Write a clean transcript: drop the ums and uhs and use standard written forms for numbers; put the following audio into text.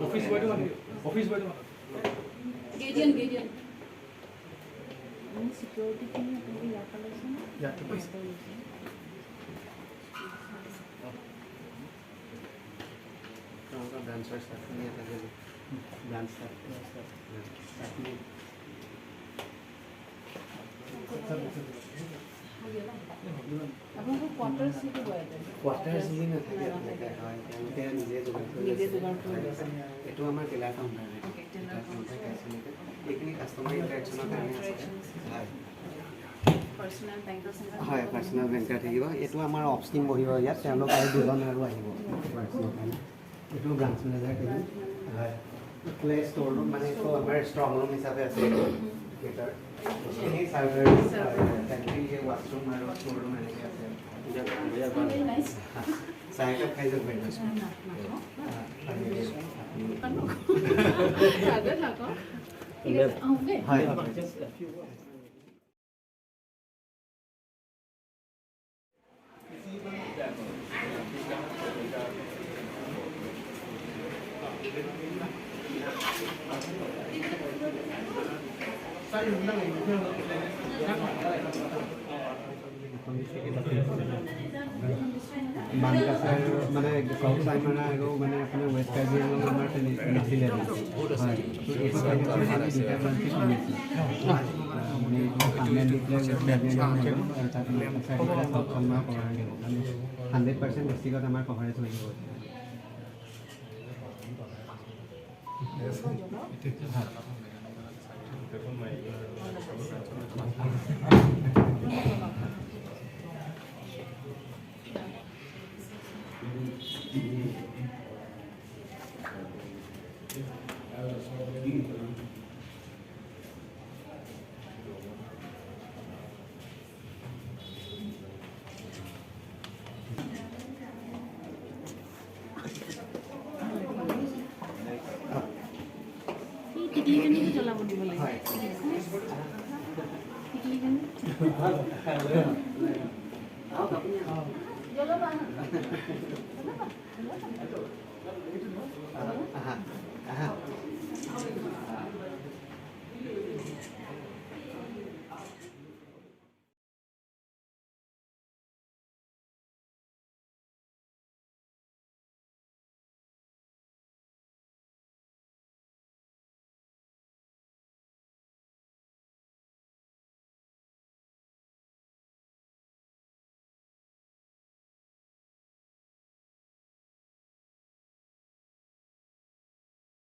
Office বয়টো মাতি, office বয়টো মাতি। গেডিয়ন, গেডিয়ন। চিকিউৰিটিখিনি আপোনালোকে ইয়াৰ পৰা লৈছে নে? ইয়াতে পাইছে। ইয়াৰ পৰা লৈছে। তেওঁলোকৰ ব্ৰাঞ্চৰ ষ্টাফখিনি ইয়াত আছে, ব্ৰাঞ্চ ষ্টাফখিনি। আপোনালোকৰ কোৱাৰ্টাৰ সেইটো গৈ আছে? কোৱাৰ্টাৰ বুলি নাথাকে তেনেকৈ, হয়, তেওঁলোকে নিজে যোগাৰ কৰি নিজে লৈছে। যোগাৰ কৰি লৈছে। এইটো আমাৰ teller counter. Teller. Counter, cash. এইখিনি কাষ্টমাৰ ইণ্টাৰেকশ্যনৰ কাৰণে আছে, হয়। Personal banker. হয়, পাৰ্চনেল বেংকাৰ থাকিব। এইটো আমাৰ অপছ টীম বহিব ইয়াত। তেওঁলোক আৰু দুজন আৰু আহিব পাৰ্চনেল কাৰণে। এইটো ব্ৰাঞ্চ মেনেজাৰ থাকিব, হয়। এইফালে ষ্ট'ৰ ৰুম, মানে এইটো আমাৰ ষ্ট্ৰং ৰুম হিচাপে আছে। এইটো থিয়েটাৰ বস্তুখিনি, চাৰ্ভাৰ, পেণ্ট্ৰি, ৱাছৰুম আৰু ষ্ট'ৰ ৰুম এনেকৈ আছে। Very nice. চাহ একাপ খাই যাওক বাইদেউ। থাকক থাকক, ঠিক আছে, আহোঁ দেই। হয়। মানকাছাৰ, মানে চাউথ চাইমাৰা আৰু মানে আপোনাৰ ৱেষ্ট কাৰ্বি আংলং আমাৰ নাছিলে, হয়। তো এইটো কাৰ্যসূচী আমি দুটা ব্ৰাঞ্চে কৰি আছোঁ। মানে পাৰ্মানেণ্ট দি পেলাই ৱেষ্ট কাৰ্বি আংলং হৈ গ'ল আৰু তাত মানকাছাৰ দি পেলাই চাউথ চালমাৰা কভাৰ হৈ গ'ল। মানে 100% ডিষ্ট্ৰিক্টত আমাৰ কভাৰেজ হৈ যাব। এই টিকলিজনীকো জ্বলাব দিব লাগে। হয়। টিকলিজনী আহক, আপুনি আহক। জ্বলাবা।